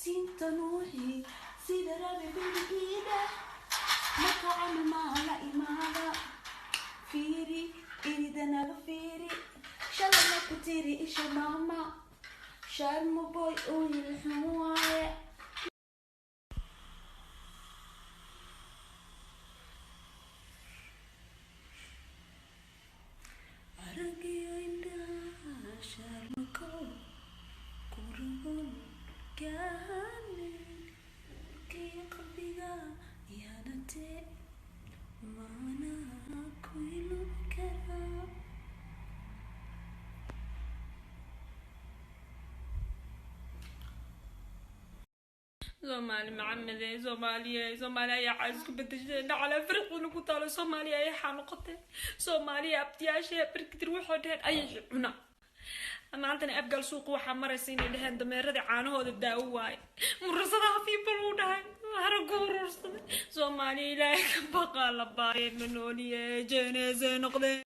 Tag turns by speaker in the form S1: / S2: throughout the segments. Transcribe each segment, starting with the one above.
S1: Siinta nuuxi sida rabi baby-iida marka camal maaha la imaada. Fiiri irida naga fiiri, shalana ku tiri isha mama. Sharma Boy uu yilxun waaye. Aragiyo indhaha Sharmako kurugun kaahanin urkiyo qalbiga ihanate maana ku iloobi karaa.
S2: Soomaali macamade, Soomaaliya, Soomaaliya ayaa caas isku bedeshay dhacala farqiina ku taalo. Soomaaliya ayaxaa noqotay. Soomaaliya abtiyaasha barkidir waxay dheheen ayaxi cuna. Maantana Abgaal suuqa waxaa maraysa inay dheheen dameeradii caanahooda daawo waaye. Murasadaha fiibal uu dhahay haragu urursaday. Soomaaliya ilaahay ka baqaa, la baayay manooliye jeeneesay noqdeen.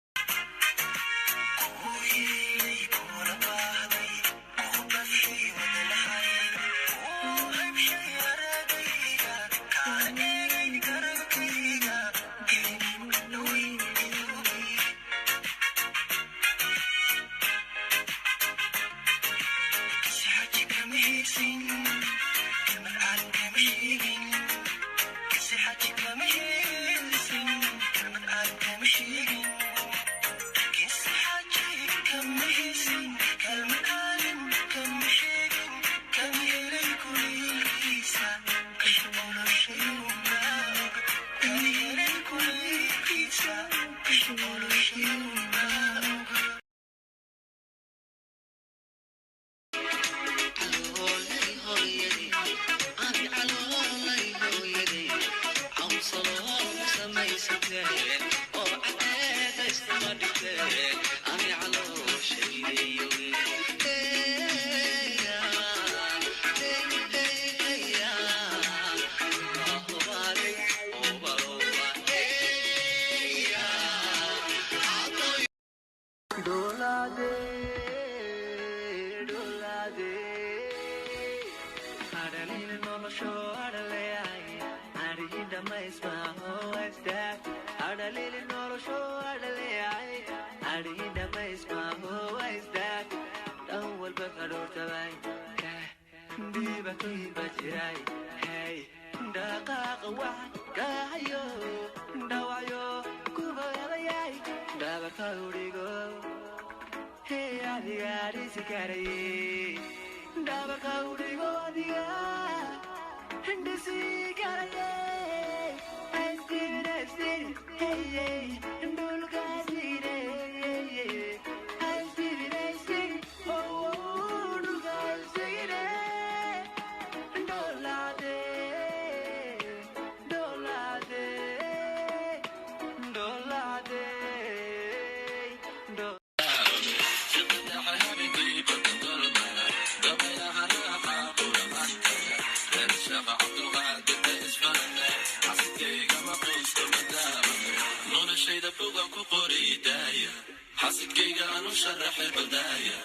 S3: Xasidkayga aanu sharaxay baldaaya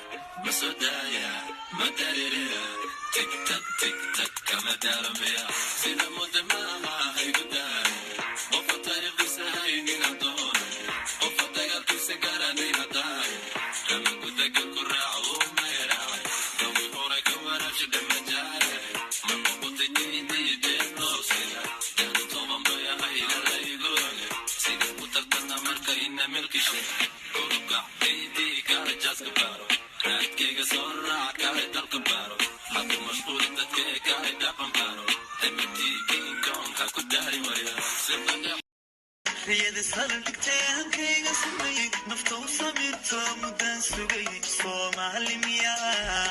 S3: ma soo daaya ma dareereya tigtag tigtag kama daaramaya sida mudda maaha haygu daaya qofa taariikhdiisa haynin adoon qofa dagaalkiisa garanay hadaaya kama gudagal ku raaco mayraacay dawi hore ka waraabsha dhamajaare ma noqotay diidiyo deeqloosida dahdu 10 bay ahayla laygoole sida ku tartana marka ina milkishe urugac ciidii kale jaaska baaro raadkayga soo raac kale dalka baaro haku mashquulin dadkee kale dhaqan baaro mt king kong ha ku daari warya.
S4: Riyada saldhigtay hankayga sameeyey, nafta u samirto muddaan sugay. Soomaali miyaa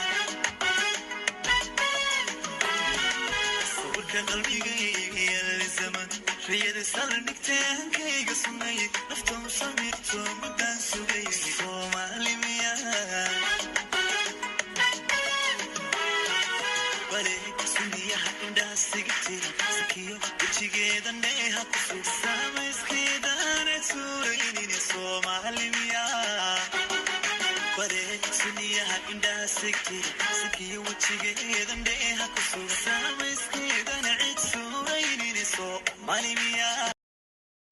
S4: sawirka qalbigayga yaalla zaman? Riyada saldhigtay hankayga sameeyey, nafta u samirto muddaan sugay. Soomaali miyaa bale suniyaha indhaha sigteeda sakiyo wejigeeda dheeha ku sug samayskeedana tuuraynin? Soomaali miyaa Bare suniyaha indhaha sigtira, sikiyo wejigeedan dheeha ku suga, samayskeedana cid suuraynini. Soomaali miyaa?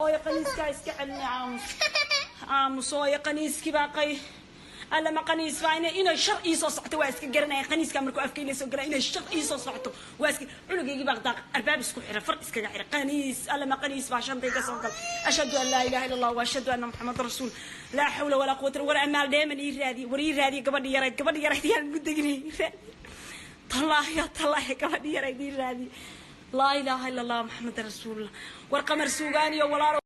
S2: Hooyo, qaniiskaa iska celini. Aamus, aamus hooyo. Qaniiskii baa qay alla ma qaniis baa. Inay shar ii soo socoto waa iska garanaya. Qaniiskaa markuu afkayla soo gala inay shar ii soo socoto waa iska. Cunugaygii baa daaq albaab isku xira, far iskaga xira. Qaniis alla ma qaniis baa shantay ka soo gal. Ashhadu an laa ilaha illa Allah wa ashhadu anna Muxamad rasuul. Laa xawla walaa quwata. War amaal dheeman ii raadiye, war ii raadiye gabadhi yarayd, gabadhi yarayd yaan mudeginay ii raadiye. Tallaahi ya tallaahi, gabadhi yarayd ii raadiye. Laa ilaaha illa Allah, Maxamed rasuulullah. War Qamar Suugaaniyo walaalo.